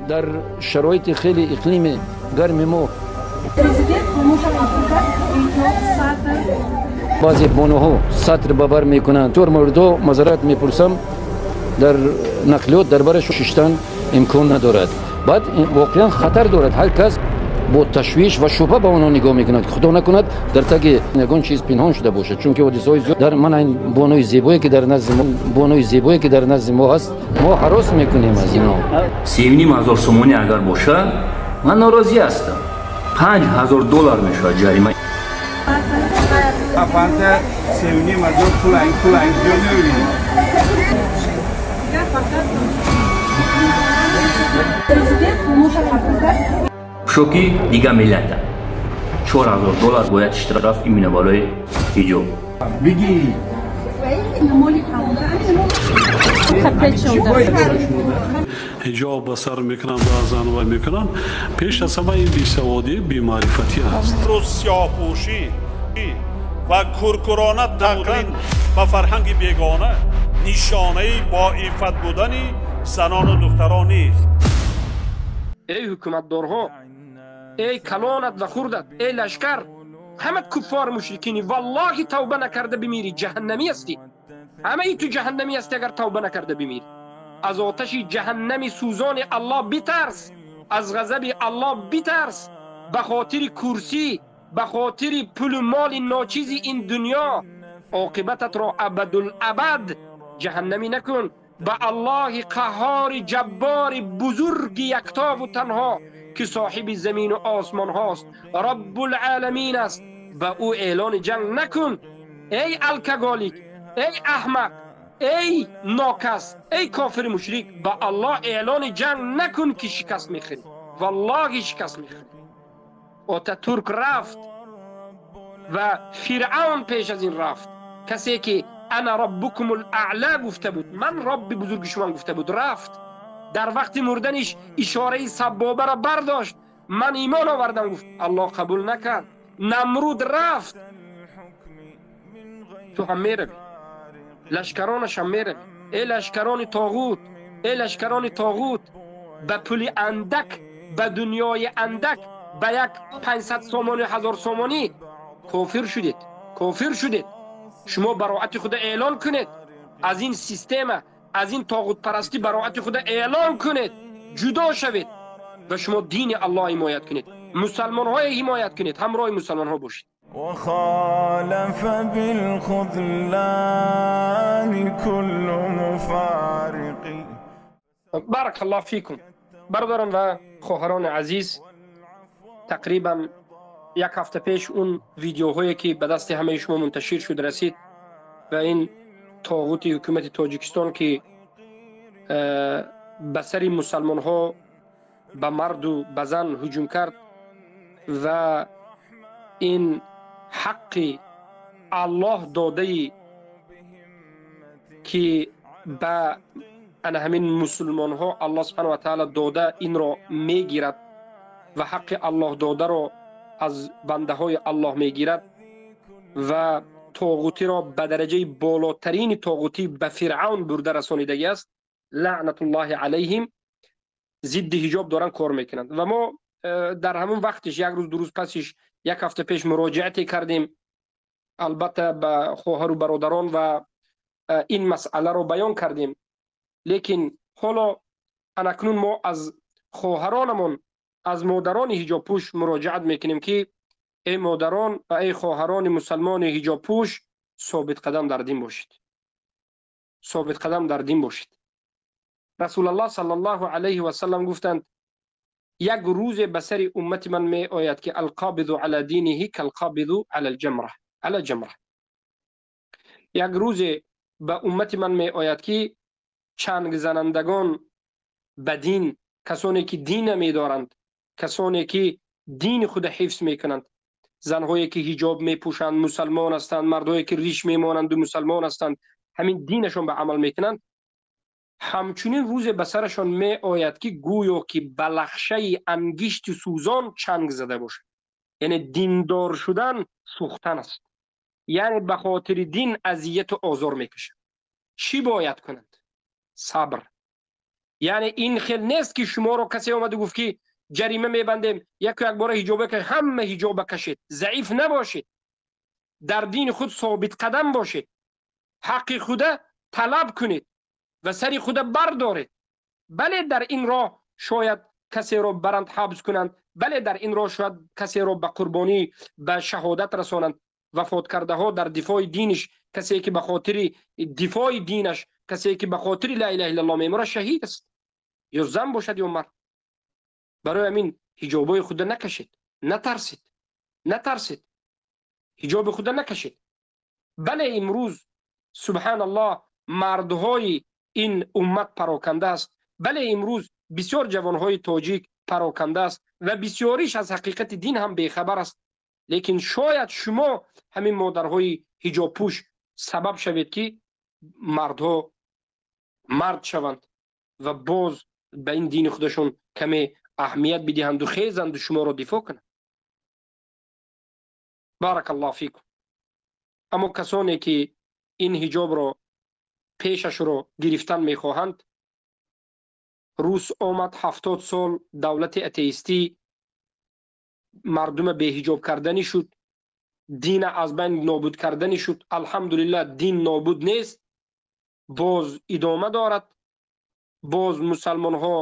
Дар шароити хеле иқлими гарми мо баъзе бонуҳо сатр ба бар мекунанд. Чор мавридҳо мазарат мепурсам, дар нақлиёт дар бараш шиштан имкон надорад. Баъд воқеан хатар дорад. Ҳар кас бо ташвиш ва шубҳа ба онҳо нигоҳ мекунад, ки худо накунад дар таги ягон чиз пинҳон шуда бошад. Чунки ҳодисаҳои зиёд дар ман ин бонуи зебое ки дар назди мо, бонуи зебое ки дар назди мо ҳаст, мо ҳарос мекунем аз ино. 3,5 ҳазор сомонӣ агар бошад, ман норозӣ ҳастам. $5,000 мешавад ҷарима. Афанта 3,5 ҳазор пул ҷо намебинем. Пӯшоки дига миллата $4,000 бояд штраф именно барои ҳиҷоб. Бигӣ. Ҳиҷоб ба сар мекунанд, баъзан вай мекунанд. Пеш аз ҳама ин бесаводӣ, бемаърифатӣ аст. Рӯз сиёҳпӯшӣ ва куркурона тақлид ба фарҳанги бегона нишонаи боиффат будани занону духтарон нест. Эй ҳукуматдорҳо, эй калонат ва хурдат, эй лашкар, ҳама куффор мушрикини, валлоҳи тавба накарда бимирӣ, ҷаҳаннамӣ ҳастӣ. Ҳамаи ту ҷаҳаннамӣ ҳастӣ агар тавба накарда бимирӣ. Аз оташи ҷаҳаннами сӯзони Аллоҳ битарс, аз ғазаби Аллоҳ битарс. Ба хотири курсӣ, ба хотири пулу моли ночизи ин дунё оқибататро абадулабад ҷаҳаннамӣ накун. Ба Аллоҳи қаҳҳори ҷаббори бузурги яктову танҳо ки соҳиби замину осмонҳост, Раббулъоламин аст, ба ӯ эълони ҷанг накун. Эй алкоголик, эй аҳмақ, эй нокас, эй кофири мушрик, ба Аллоҳ эълони ҷанг накун ки шикаст мехӯрӣ. Валлоҳи шикаст мехӯрӣ. Отатурк рафт ва Фиръавн пеш аз ин рафт. Касе ки ана раббукум аъло гуфта буд, ман робби бузурги шумо гуфта буд, рафт. Дар вақти мурданиш ишораи саббобаро бардошт, ман имон овардам гуфт, Аллоҳ қабул накард. Намруд рафт. Ту ҳам меравӣ, лашкаронаш ҳам меравӣ. Эй лашкарони тоғут, эй лашкарони тоғут, ба пули андак, ба дунёи андак, ба як 500 сомонӣ, 1000 сомонӣ кофир шудед, кофир шудед. Шумо бароати худа эълон кунед. Аз ин система, аз ин тоғутпарастӣ бароати худа эълон кунед, ҷудо шавед ва шумо дини Аллоҳ ҳимоят кунед, мусалмонҳое ҳимоят кунед, ҳамроҳи мусалмонҳо бошед. وخالف بالخذلان كل مفارق. بارک الله فیکم. برادران و خواهران عزیز، تقریبا یک هفته پیش اون ویدیوهایی که به دست همه شما منتشر شد رسید و این طاغوت حکومت تاجیکستان که به سر مسلمان ها، به مرد و به زن هجوم کرد و این حق الله داده که به همین مسلمان ها الله سبحانه و تعالی داده، این را میگیرد و حق الله داده را از بنده های الله میگیرد و طاغوتی را به درجه بالاترین طاغوتی به فرعون برده رسانیدگی است. لعنت الله علیهم. ضد حجاب دارن کار میکنند و ما در همون وقتش یک روز دو روز پسش یک هفته پیش مراجعه کردیم البته به خواهر و برادران و این مسئله رو بیان کردیم. لیکن حالا اکنون ما از خواهرانمون، از مادران حجاب پوش مراجعت میکنیم که ای مادران و ای خواهران مسلمان حجاب پوش، ثابت قدم در دین باشید، ثابت قدم در دین باشید. رسول الله صلی الله علیه و سلم گفتند یک روز به سر امت من می آید که القابض علی دینه کالقابض علی الجمره، علی جمره. یک روز به امت من می آید که چنگ زنندگان به دین، کسانی که دین می دارند، کسانی که دین خود حفظ می کنند، زنهایی که حجاب می پوشند مسلمان هستند، مردهایی که ریش می مانند و مسلمان هستند، همین دینشون به عمل می کنند. همچنین روز به سرشان می آید که گویا که بلخشه انگشت سوزان چنگ زده باشد. یعنی دیندار شدن سوختن است، یعنی به خاطر دین اذیت و آزار میکشند. چی باید کنند؟ صبر. Яъне ин хел нест ки шуморо касе омада гуфт ки ҷарима мебандем, яку якбора ҳиҷоба кашед, ҳама ҳиҷоба кашед. Заиф набошед, дар дини худ собитқадам бошед, ҳаққи худа талаб кунед ва сари худа бардоред. Бале, дар ин роҳ шояд касеро баранд ҳабс кунанд, бале, дар ин роҳ шояд касеро ба қурбонӣ, ба шаҳодат расонанд. Вафот кардаҳо дар дифои диниш, касе ки ба хотири дифои динаш, касе ки ба хотири ла илаҳа иллаллоҳ мемурад, шаҳид аст, ё зан бошад ё мард. Барои ҳамин ҳиҷобҳои худа накашед, натарсед, натарсед, ҳиҷоби худа накашед. Бале, имрӯз субҳаналлоҳ мардҳои ин уммат пароканда аст. Бале, имрӯз бисёр ҷавонҳои тоҷик пароканда аст ва бисёриш аз ҳақиқати дин ҳам бехабар аст. Лекин шояд шумо ҳамин модарҳои ҳиҷобпӯш сабаб шавед ки мардҳо мард шаванд ва боз ба ин дини худашон каме аҳамият бидиҳанду хезанду шуморо дифоъ кунанд. Баракаллоҳу фикум. Аммо касоне ки ин ҳиҷобро пешашро гирифтан мехоҳанд, рус омад 70 сол давлати атеистӣ мардума беҳиҷоб карданӣ шуд, дина аз байн нобуд карданӣ шуд. Алҳамдулиллаҳ, дин нобуд нест, боз идома дорад, боз мусалмонҳо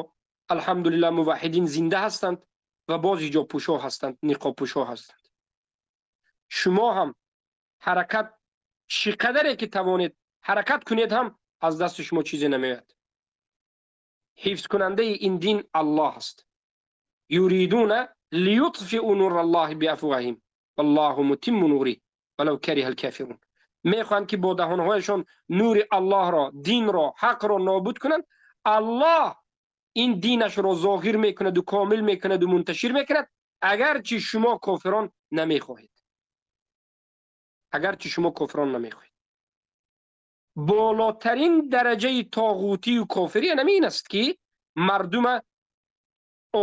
алҳамдулиллаҳ муваҳҳидин зинда ҳастанд ва боз ҳиҷобпӯшо ҳастанд, ниқобпӯшо ҳастанд. Шумо ҳам ҳаракат чӣ қадаре ки тавонед ҳаракат кунед ҳам аз дасти шумо чизе намеояд. Ҳифзкунандаи ин дин Аллоҳ аст. Юридуна лиютфиу нураллоҳи биафвоҳиҳим валлоҳу мутимму нуриҳ валав кариҳал кофирун. Мехоҳанд ки бо даҳонҳояшон нури Аллоҳро, динро, ҳақро нобуд кунанд. Аллоҳ ин динашро зоҳир мекунаду комил мекунаду мунташир мекунад, агарчи шумо кофирон намехоҳед. Агарчи шумо кофирон намехоҳед. Болотарин дараҷаи тоғутию кофирӣ ҳамин аст ки мардума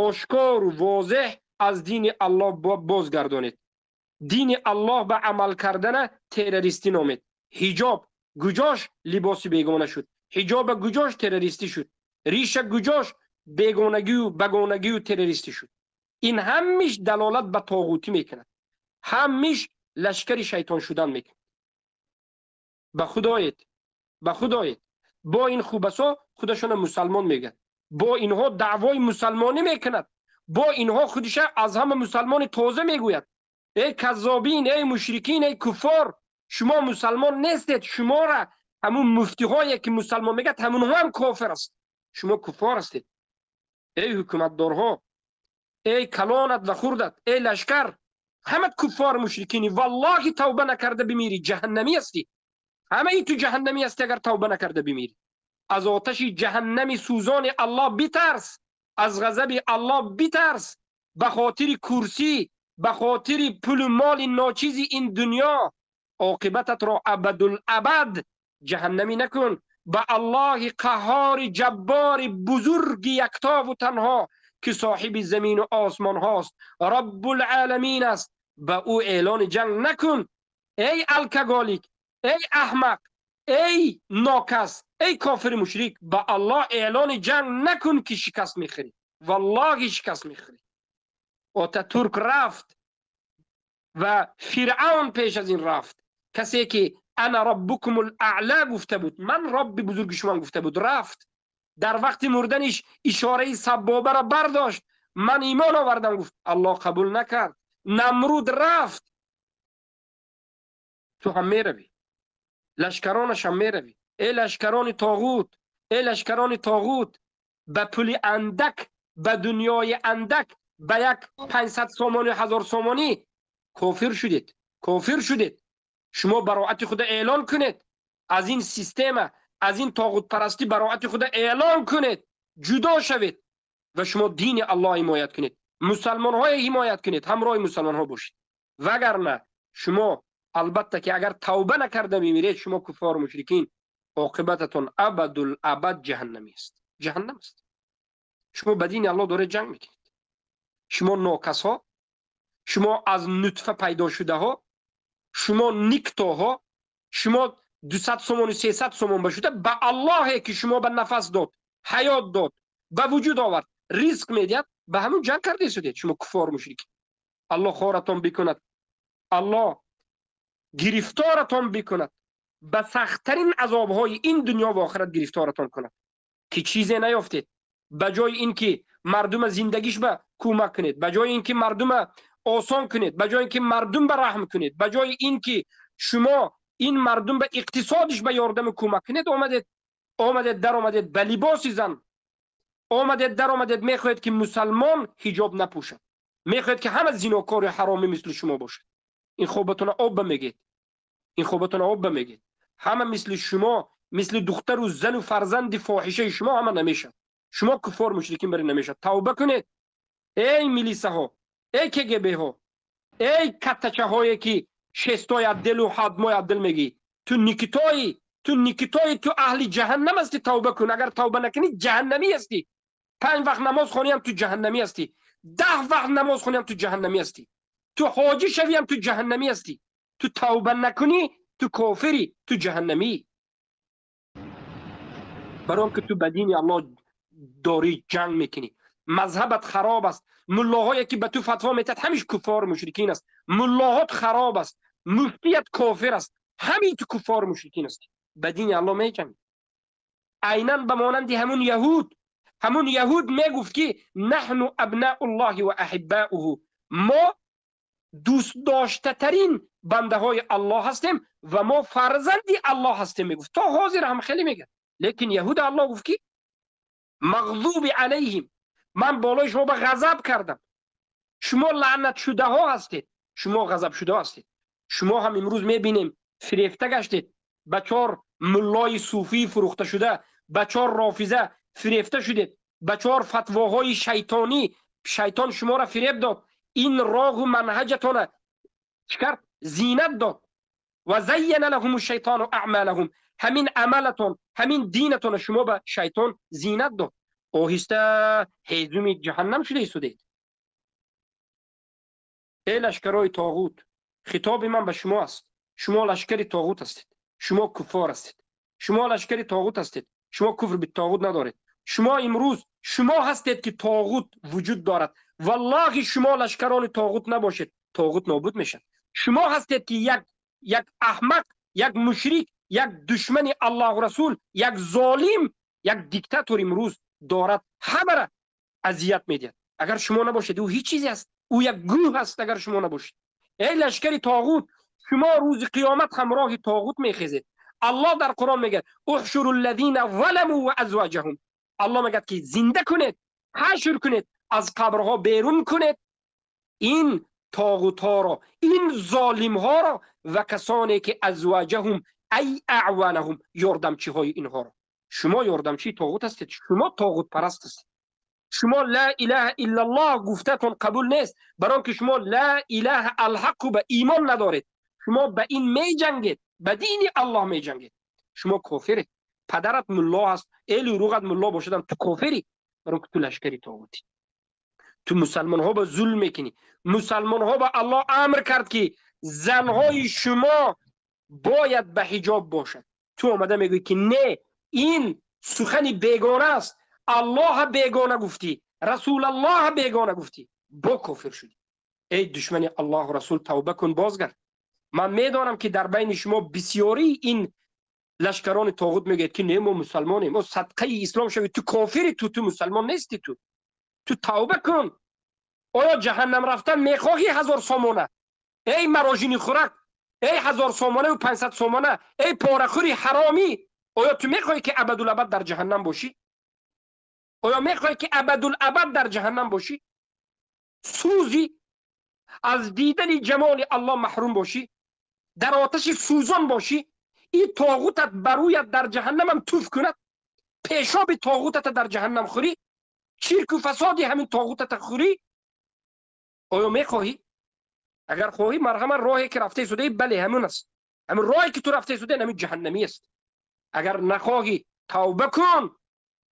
ошкору возеҳ аз дини Аллоҳ бозгардонед. Дини Аллоҳ ба амал кардана террористӣ номед. Ҳиҷоб гуҷош либоси бегона шуд, ҳиҷоба гуҷош террористӣ шуд, риша гуҷош бегонагию багонагию террористӣ шуд. Ин ҳамиш далолат ба тоғутӣ мекунад, ҳамиш лашкари шайтон шудан мекунад. Ба худоед, ба худоед. Бо ин хубасо худашона мусалмон мегӯяд, бо инҳо даъвои мусалмонӣ мекунад, бо инҳо худиша аз ҳама мусалмони тоза мегӯяд. Эй каззобин, эй мушрикин, эй куффор, шумо мусалмон нестед. Шумора ҳамун муфтиҳое ки мусалмон мегӯяд, ҳамунҳо ҳам кофир аст. Шумо куффор ҳастед. Эй ҳукуматдорҳо, эй калонат ва хурдат, эй лашкар, ҳамат куффор мушрикини. Валлоҳи тавба накарда бимирӣ, ҷаҳаннамӣ ҳастӣ. Ҳамаи ту ҷаҳаннамӣ ҳастӣ агар тавба накарда бимирӣ. Аз оташи ҷаҳаннами сӯзони Аллоҳ битарс, аз ғазаби Аллоҳ битарс. Ба хотири курсӣ, ба хотири пулу моли ночизи ин дунё оқибататро абадулабад ҷаҳаннамӣ накун. Ба Аллоҳи қаҳҳори ҷаббори бузурги яктову танҳо ки соҳиби замину осмонҳост, Раббулъоламин аст, ба ӯ эълони ҷанг накун. Эй алкоголик, эй аҳмақ, эй нокас, эй кофири мушрик, ба Аллоҳ эълони ҷанг накун ки шикаст мехӯрӣ. Валлоҳи шикаст мехӯрӣ. Отатурк рафт ва Фиръавн пеш аз ин рафт. Касе ки ана раббукумул аъла гуфта буд, ман робби бузурги шумам гуфта буд, рафт. Дар вақти мурданиш ишораи саббобаро бардошт, ман имон овардам гуфт, Аллоҳ қабул накард. Намруд рафт. Ту ҳам меравӣ, лашкаронаш ҳам меравӣ. Эй лашкарони тоғут, эй лашкарони тоғут, ба пули андак, ба дунёи андак, ба як 500 сомонӣ, 1000 сомонӣ кофир шудед, кофир шудед. Шумо бароати худа эълон кунед. Аз ин система, аз ин тоғутпарастӣ бароати худа эълон кунед, ҷудо шавед ва шумо дини Аллоҳ ҳимоят кунед, мусалмонҳое ҳимоят кунед, ҳамроҳи мусалмонҳо бошед. Вагарна шумо албатта ки агар тавба накарда мемиред, шумо куффору мушрикин, оқибататон абадулабад ҷаҳаннамӣ аст, ҷаҳаннам аст. Шумо ба дини Аллоҳ доред ҷанг мекунед. Шумо нокасҳо, шумо аз нутфа пайдо шудаҳо, шумо никтоҳо, шумо 200 сомону 300 сомон ба шуда ба Аллоҳе ки шумо ба нафас дод, ҳаёт дод, ба вуҷуд овард, ризқ медиҳад, ба ҳамун ҷанг карда истодед. Шумо куффор, мушрик. Аллоҳ хоратон бикунад, Аллоҳ гирифторатон бикунад, ба сахттарин азобҳои ин дунё ва охират гирифторатон кунад, ки чизе наёфтед. Ба ҷои ин ки мардума зиндагиш ба кӯмак кунед, ба ҷои ин ки мардума осон кунед, ба ҷои ин ки мардум ба раҳм кунед, ба ҷои ин ки шумо ин мардум ба иқтисодиш ба ёрдаму кӯмак кунед, омадед даромадед ба либоси зан, омадед даромадед, мехоҳед ки мусалмон ҳиҷоб напӯшад, мехоҳед ки ҳама зинокори ҳаромӣ мисли шумо бошад. Ин хобатона об мегед, ин хобатона об мегед. Ҳама мисли шумо, мисли духтару зану фарзанди фоҳишаи шумо ҳама намешавад. Шумо куффор, мушрикин бари намешавад. Тавба кунед, эй милисаҳо, эй КГБ-ҳо, эй каттачаҳое ки шестои адделу ҳадмои аддел мегӣ. Ту никитоӣ, ту никитоӣ, ту аҳли ҷаҳаннам ҳастӣ. Тавба кун. Агар тавба накунӣ, ҷаҳаннамӣ ҳастӣ. 5 вақт намоз хониям, ту ҷаҳаннамӣ ҳастӣ. 10 вақт намоз хониям, ту ҷаҳаннамӣ ҳастӣ. Ту ҳоҷӣ шавиям, ту ҷаҳаннамӣ ҳастӣ. Ту тавба накунӣ, ту кофирӣ, ту ҷаҳаннамӣ. Барои он ки ту ба дини Аллоҳ дорӣ ҷанг мекунӣ, мазҳабат хароб аст. Муллоҳое ки ба ту фатво метиҳад, ҳамиш куффор, мушрикин аст. Муллоҳот хароб аст, муфтият кофир аст, ҳамин ту куффор, мушрикин ҳастӣ. Ба дини Аллоҳ меҷангӣ. Айнан ба монанди ҳамун яҳуд. Ҳамун яҳуд мегуфт ки наҳну абнауллоҳи ва аҳиббауҳу, мо дӯстдоштатарин бандаҳои Аллоҳ ҳастем ва мо фарзанди Аллоҳ ҳастем, мегуфт. То ҳозир ҳам хеле мегӯяд. Лекин яҳуд Аллоҳ гуфт ки мағзуби алайҳим, ман болои шумо ба ғазаб кардам, шумо лаънатшудаҳо ҳастед, шумо ғазабшуда ҳастед. Шумо ҳам имрӯз мебинем фирефта гаштед, ба 4 муллои суфӣ фурӯхта шуда, ба 4 рофиза фирефта шудед, ба 4 фатвоҳои шайтонӣ шайтон шуморо фиреб дод. Ин роҳу манҳаҷатона чӣ кард? Зинат дод. Ва зайяна лаҳум шайтону аъмалаҳум, ҳамин амалатон, ҳамин динатона шумо ба шайтон зинат дод. Оҳиста ҳезуми ҷаҳаннам шуда истодед. Эй лашкарои тоғут, хитоби ман ба шумо аст. Шумо лашкари тоғут ҳастед, шумо куффор ҳастед, шумо лашкари тоғут ҳастед, шумо куфр битоғут надоред. Шумо имрӯз шумо ҳастед ки тоғут вуҷуд дорад. Валлоҳи шумо лашкарони тоғут набошед, тоғут нобуд мешавад. Шумо ҳастед ки як аҳмақ, як мушрик, як душмани Аллоҳу Расул, як золим, як диктатор имрӯз дорад ҳамаро азият медиҳад. Агар шумо набошед, ӯ ҳеҷ чизе аст, ӯ як гӯҳ аст агар шумо набошед. Эй лашкари тоғут, шумо рӯзи қиёмат ҳамроҳи тоғут мехезед. Аллоҳ дар Қуръон мегӯяд уҳшуру аллазина заламу ва азваҷаҳум. Аллоҳ мегӯяд ки зинда кунед, ҳашр кунед, аз қабрҳо берун кунед ин тоғутҳоро, ин золимҳоро ва касоне ки азваҷаҳум ай аъванаҳум, ёрдамчиҳои инҳоро. Шумо ёрдамчии тоғут ҳастед, шумо тоғутпараст ҳастед. Шумо ла илаҳа иллаллоҳ гуфтатон қабул нест, барои он ки шумо ла илаҳа алҳаққу ба имон надоред. Шумо ба ин меҷангед, ба дини Аллоҳ меҷангед. Шумо кофиред. Падарат мулло аст, элу руғат мулло бошадам, ту кофирӣ, барои он ки ту лашкари тоғутӣ. Ту мусалмонҳо ба зулм мекунӣ. Мусалмонҳо ба Аллоҳ амр кард ки занҳои шумо бояд ба ҳиҷоб бошад. Ту омада мегӯӣ ки не, ин сухани бегона аст. Аллоҳ бегона гуфтӣ, Расулаллоҳ бегона гуфтӣ, бо кофир шудӣ. Эй душмани Аллоҳу Расул, тавба кун, бозгард. Ман медонам ки дар байни шумо бисёрии ин лашкарони тоғут мегӯяд ки не, мо мусалмонем, мо садқаи ислом шавӣ. Ту кофири, ту мусалмон нестӣ, ту тавба кун. Оё ҷаҳаннам рафтан мехоҳӣ 1000 сомона? Эй марожини хӯрак, эй 1000 сомонаву 500 сомона, эй порахӯри ҳаромӣ, оё ту мехоҳӣ ки абадулабад дар ҷаҳаннам бошӣ? Оё мехоҳӣ ки абадулабад дар ҷаҳаннам бошӣ? Сӯзӣ, аз дидани ҷамоли Аллоҳ маҳрум бошӣ, дар оташи сӯзон бошӣ, ин тоғутат барӯят дар ҷаҳаннамам туф кунад, пешоби тоғутата дар ҷаҳаннам хӯрӣ, чирку фасоди ҳамин тоғутата хӯрӣ. Оё мехоҳӣ? Агар хоҳӣ, марҳамат, роҳе ки рафта истодаӣ, бале, ҳамун аст. Ҳамин роҳе ки ту рафта истодаӣ, ҳамин ҷаҳаннамӣ аст. Агар нахоҳӣ, тавба кун,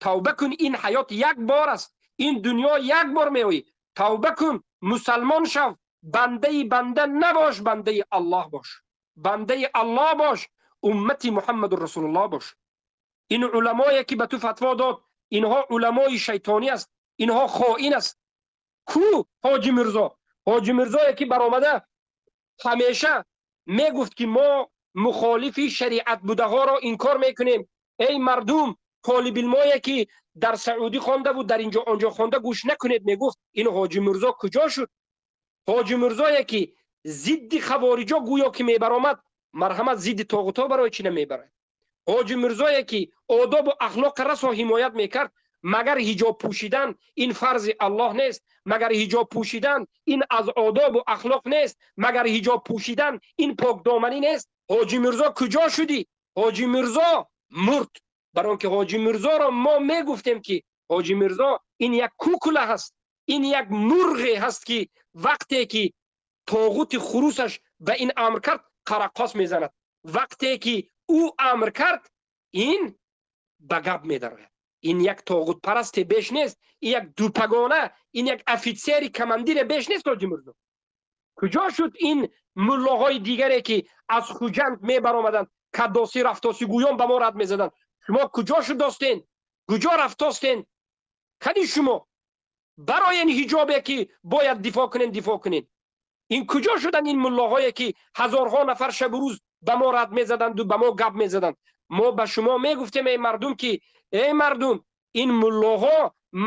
тавба кун. Ин ҳаёт як бор аст, ин дунё як бор меоӣ. Тавба кун, мусалмон шав, бандаи банда набош, бандаи Аллоҳ бош, бандаи Аллоҳ бош, уммати Муҳаммаду Расулуллоҳ бош. Ин уламое ки ба ту фатво дод, Инҳо уламои шайтонӣ аст, инҳо хоин аст. Ку Ҳоҷи Мирзо? Ҳоҷи Мирзое ки баромада ҳамеша мегуфт, ки мо мухолифи шариат будаҳоро инкор мекунем. Эй мардум, толибилмое ки дар Саудӣ хонда буд, дар инҷо онҷо хонда, гӯш накунед, мегуфт. Ин Ҳоҷи Мирзо куҷо шуд? Ҳоҷи Мирзое ки зидди хавориҷо гӯё ки мебаромад, марҳамат, зидди тоғутҳо барои чӣ намебарад? Ҳоҷи Мирзое ки одобу ахлоқ расо ҳимоят мекард, магар ҳиҷоб пӯшидан ин фарзи Аллоҳ нест? Магар ҳиҷоб пӯшидан ин аз одобу ахлоқ нест? Магар ҳиҷоб пӯшидан ин покдоманӣ нест? Ҳоҷи Мирзо, куҷо шудӣ? Ҳоҷи Мирзо мурд. Барои он ки Ҳоҷи Мирзоро мо мегуфтем, ки Ҳоҷи Мирзо ин як кукла ҳаст, ин як мурғе ҳаст, ки вақте ки тоғути хурусаш ба ин амр кард, қараққос мезанад. Вақте ки ӯ амр кард, ин ба гап медарояд. Ин як тоғутпарасте беш нест, ин як дупагона, ин як офитсери командире беш нест. Ҳоҷи Мирзо куҷо шуд? Ин муллоҳои дигаре ки аз Хуҷанд мебаромаданд, каддосӣ рафтосӣ гӯён ба мо рад мезаданд, шумо куҷо шудостен? Куҷо рафтостен? Кади шумо барои ин ҳиҷобе ки бояд дифоъ кунен, дифоъ кунен. Ин куҷо шуданд, ин муллоҳое ки ҳазорҳо нафар шабу рӯз ба мо рад мезаданду ба мо гап мезаданд? Мо ба шумо мегуфтем, эй мардум, ки эй мардум, ин муллоҳо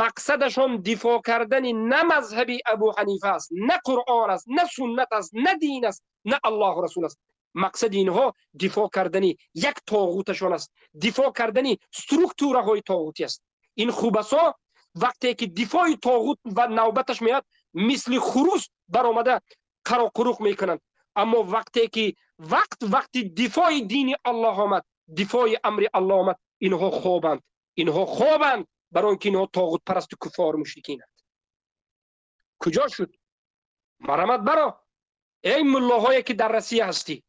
мақсадашон дифоъ кардани на мазҳаби Абу Ҳанифа аст, на Қуръон аст, на суннат аст, на дин аст, на Аллоҳу Расул аст. Мақсади инҳо дифоъ кардани як тоғуташон аст, дифоъ кардани структураҳои тоғутӣ аст. Ин хубасо вақте ки дифои тоғут ва навбаташ меояд, мисли хурус баромада қароқуруқ мекунанд. Аммо вақте ки вақт вақти дифои дини Аллоҳ омад, дифои амри Аллоҳ омад, инҳо хобанд, инҳо хобанд, барои он ки инҳо тоғутпарасту куффору мушрикинанд. Куҷо шуд? Марамат баро, эй муллоҳое ки дар Россия ҳастӣ,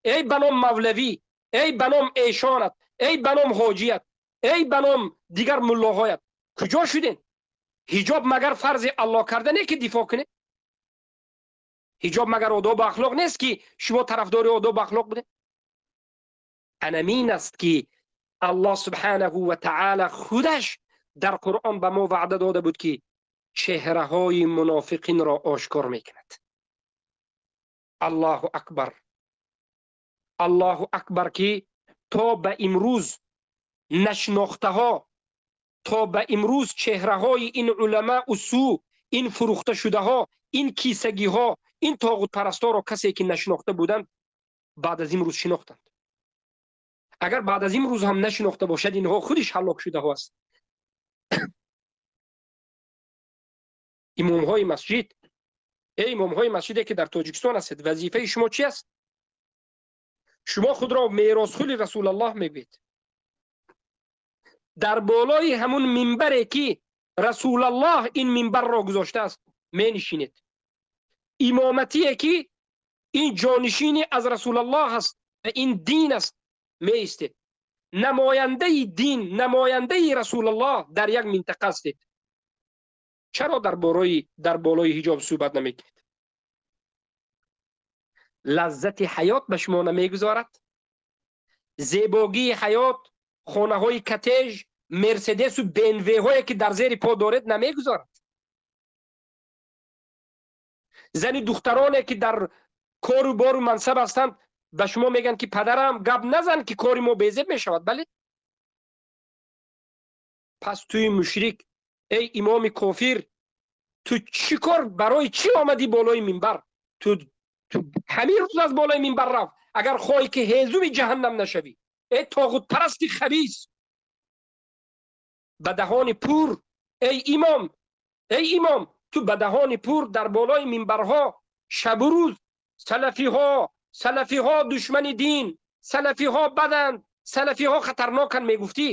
эй ба ном мавлавӣ, эй ба ном эшонат, эй ба ном ҳоҷият, эй ба ном дигар муллоҳоят, куҷо шуден? Ҳиҷоб магар фарзи Аллоҳ карда не, ки дифоъ кунед? Ҳиҷоб магар одобу ахлоқ нест, ки шумо тарафдори одобу ахлоқ будед? Анамин аст, ки Аллоҳ субҳанаҳу ва таъала худаш дар Қуръон ба мо ваъда дода буд, ки чеҳраҳои мунофиқинро ошкор мекунад. Аллоҳу акбар, Аллоҳу акбар, ки то ба имрӯз нашинохтаҳо, то ба имрӯз чеҳраҳои ин уламау су, ин фурӯхташудаҳо, ин кисагиҳо, ин тоғутпарастҳоро касе ки нашинохта буданд, баъд аз имрӯз шинохтанд. Агар баъд аз имрӯз ҳам нашинохта бошад, инҳо худиш ҳалок шудаҳо аст. Имомҳои масҷид, эй имомҳои масҷиде ки дар Тоҷикистон ҳастед, вазифаи шумо чи аст? Шумо худро меросхули Расулаллоҳ мегӯед. Дар болои ҳамун минбаре ки Расулаллоҳ ин минбарро гузоштааст, менишинед. Имоматие ки ин ҷонишини аз Расулаллоҳ аст ва ин дин аст, меистед. Намояндаи дин, намояндаи Расулаллоҳ дар як минтақа ҳастед. Чаро дар болои ҳиҷоб суҳбат намекунед? Лаззати ҳаёт ба шумо намегузорад? Зебогии ҳаёт, хонаҳои катеж, Мерседесу БМВ-ҳое ки дар зери по доред, намегузорад? Зани духтароне ки дар кору бору мансаб ҳастанд, ба шумо мегӯянд, ки падарам, гап назан, ки кори мо безеб мешавад. Бале, пас туи мушрик, эй имоми кофир, ту чӣ кор, барои чӣ омадӣ болои минбар? Ту ҳамин рӯз аз болои минбар рафт, агар хоҳӣ ки ҳезуми ҷаҳаннам нашавӣ. Эй тоғутпарасти хабис, ба даҳони пур, эй имом, эй имом, ту ба даҳони пур дар болои минбарҳо шабу рӯз салафиҳо, салафиҳо душмани дин, салафиҳо баданд, салафиҳо хатарноканд мегуфтӣ.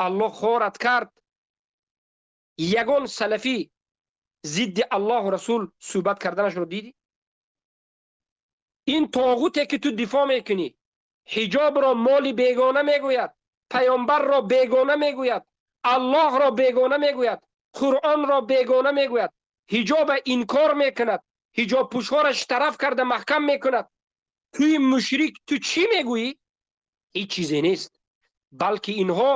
Аллоҳ хорат кард. Ягон салафӣ зидди Аллоҳу Расул суҳбат карданашро дидӣ? Ин тоғуте ки ту дифоъ мекунӣ, ҳиҷобро моли бегона мегӯяд, паёмбарро бегона мегӯяд, Аллоҳро бегона мегӯяд, Қуръонро бегона мегӯяд, ҳиҷоба инкор мекунад, ҳиҷобпӯшҳоро штараф карда маҳкам мекунад. Туи мушрик, ту чӣ мегӯӣ? Ҳеҷ чизе нест, балки инҳо,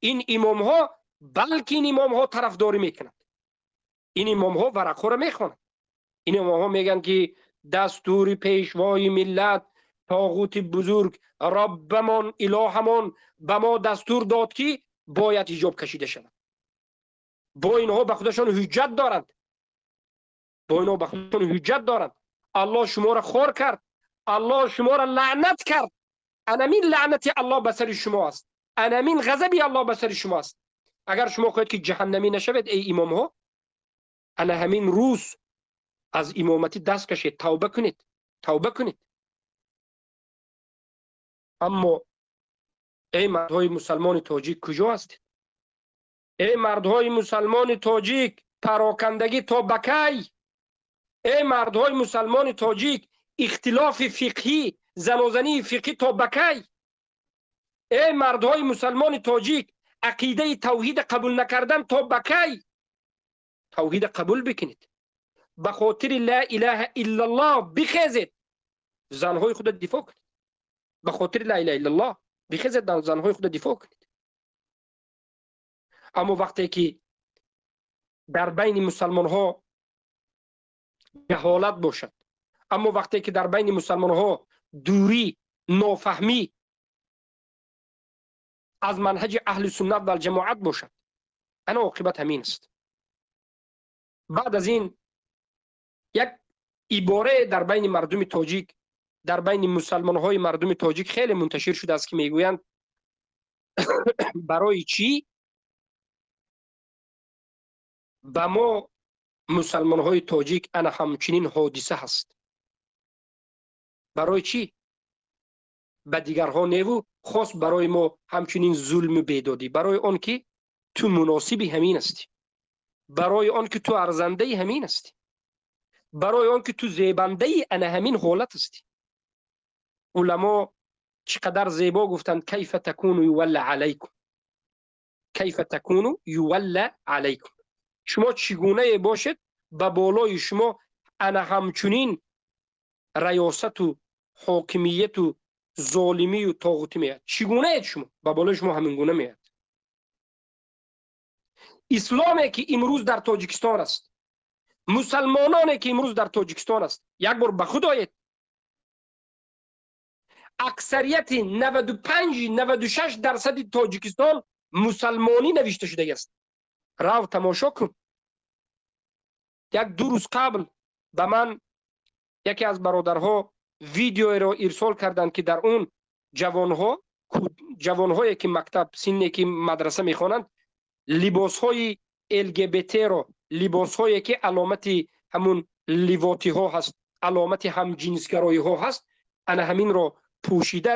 ин имомҳо балки ин имомҳо тарафдорӣ мекунанд. Ин имомҳо варақҳоро мехонанд. Ин имомҳо мегӯянд ки дастури пешвои миллат, тоғути бузург, Роббамон, илоҳамон ба мо дастур дод ки бояд ҳиҷоб кашида шавад. Бо инҳо ба худашон ҳуҷҷат доранд. Бо инҳо ба худашон ҳуҷҷат доранд. Аллоҳ шуморо хор кард, Аллоҳ шуморо лаънат кард. Анамин лаънати Аллоҳ ба сари шумо аст. Анамин ғазаби Аллоҳ ба сари шумо аст. Агар шумо хоҳед ки ҷаҳаннамӣ нашавед, эй имомҳо, ана ҳамин рӯз аз имоматӣ даст кашед, тавба кунед, тавба кунед. Аммо эй мардҳои мусалмони тоҷик, куҷо ҳастед? Эй мардҳои мусалмони тоҷик, парокандагӣ то ба кай? Эй мардҳои мусалмони тоҷик, ихтилофи фиқҳӣ, занозании фиқҳӣ то ба кай? Эй мардҳои мусалмони тоҷик, ақидаи тавҳида қабул накардан то ба кай? Тавҳида қабул бикунед. Ба хотири ла илаҳа иллаллоҳ бихезед, занҳои худро дифоъ кунед. Ба хотири ла илаҳа иллаллоҳ бихезед, занҳои худро дифоъ кунед. Аммо вақте ки дар байни мусалмонҳо ҷаҳолат бошад, аммо вақте ки дар байни мусалмонҳо дурӣ, нофаҳмӣ аз манҳаҷи аҳли суннат валҷамоат бошад, ана оқибат ҳамин аст. Баъд аз ин як иборае дар байни мардуми тоҷик, дар байни мусалмонҳои мардуми тоҷик хеле мунташир шудааст ки мегӯянд барои чӣ ба мо мусалмонҳои тоҷик ана ҳамчунин ҳодиса ҳаст? Барои чӣ ба дигарҳо неву хос барои мо ҳамчунин зулму бедодӣ? Барои он ки ту муносиби ҳамин ҳастӣ, барои он ки ту арзандаи ҳамин ҳастӣ, барои он ки ту зебандаи ана ҳамин ҳолат ҳастӣ. Уламо чӣ қадар зебо гуфтанд: кайфа такуну ювалла алайкум, кайфа такуну ювалла алайкум. Шумо чӣ гунае бошед, ба болои шумо ана ҳамчунин раёсату ҳокимияту золимию тоғутӣ меяд. Чӣ гунаед шумо, ба болои шумо ҳамин гуна меяд. Исломе ки имрӯз дар Тоҷикистон аст, мусалмононе ки имрӯз дар Тоҷикистон аст, як бор ба худ оед. Аксарияти 95-96% Тоҷикистон мусалмонӣ навишта шудааст. Рав тамошо кун. Як ду рӯз қабл ба ман яке аз бародарҳо видеоеро ирсол карданд ки дар он ҷавонҳое ки мактаб, синне ки мадраса мехонанд, либосҳои ЛГБТ-ро, либосҳое ки аломати ҳамун ливотиҳо ҳаст, аломати ҳамҷинсгароиҳо ҳаст, ана ҳаминро пӯшида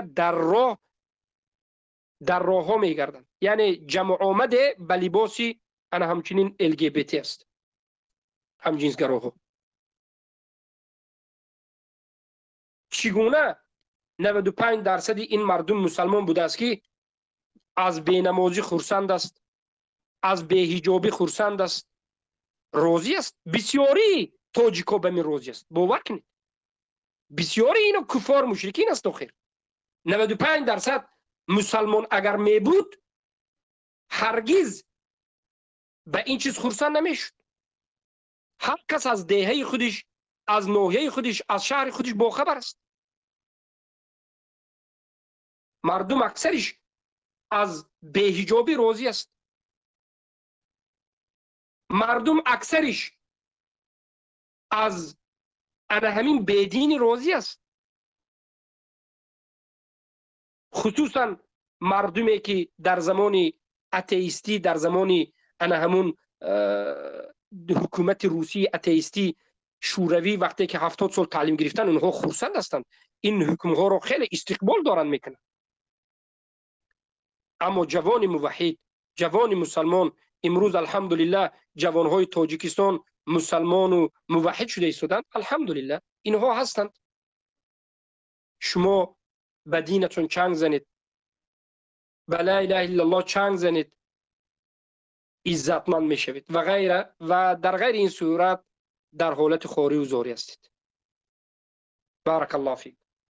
дар роҳҳо мегарданд. Яъне ҷамъомаде ба либоси ана ҳамчунин ЛГБТ аст, ҳамҷинсгароҳо. Чӣ гуна 95% ин мардум мусалмон будааст ки аз бенамозӣ хурсанд аст, аз беҳиҷобӣ хурсанд аст, розӣ аст? Бисёри тоҷикҳо ба мин розӣ аст, бовар кунед. Бисёри ино куффор мушрикин аст. Охир 95% мусалмон агар мебуд, ҳаргиз ба ин чиз хурсанд намешуд. Ҳар кас аз деҳаи худиш, аз ноҳияи худиш, аз шаҳри худиш бохабар аст. Мардум аксариш аз беҳиҷобӣ розӣ аст. Мардум аксариш аз ана ҳамин бединӣ розӣ аст. Хусусан мардуме ки дар замони атеистӣ, дар замони ана ҳамун ҳукумати русии атеистӣ шӯравӣ вақте ки 70 сол таълим гирифтан, онҳо хурсанд ҳастанд. Ин ҳукмҳоро хеле истиқбол доранд мекунанд. Аммо ҷавони муваҳҳид, ҷавони мусалмон имрӯз алҳамдулиллаҳ ҷавонҳои Тоҷикистон мусалмону муваҳҳид шуда истоданд. Алҳамдулиллаҳ инҳо ҳастанд. Шумо ба динатон чанг занед, ба ла илаҳа иллаллоҳ чанг занед, иззатманд мешавед ва ғайра. Ва дар ғайри ин сурат дар ҳолати хорию зорӣ ҳастед. Баракаллоҳу фик.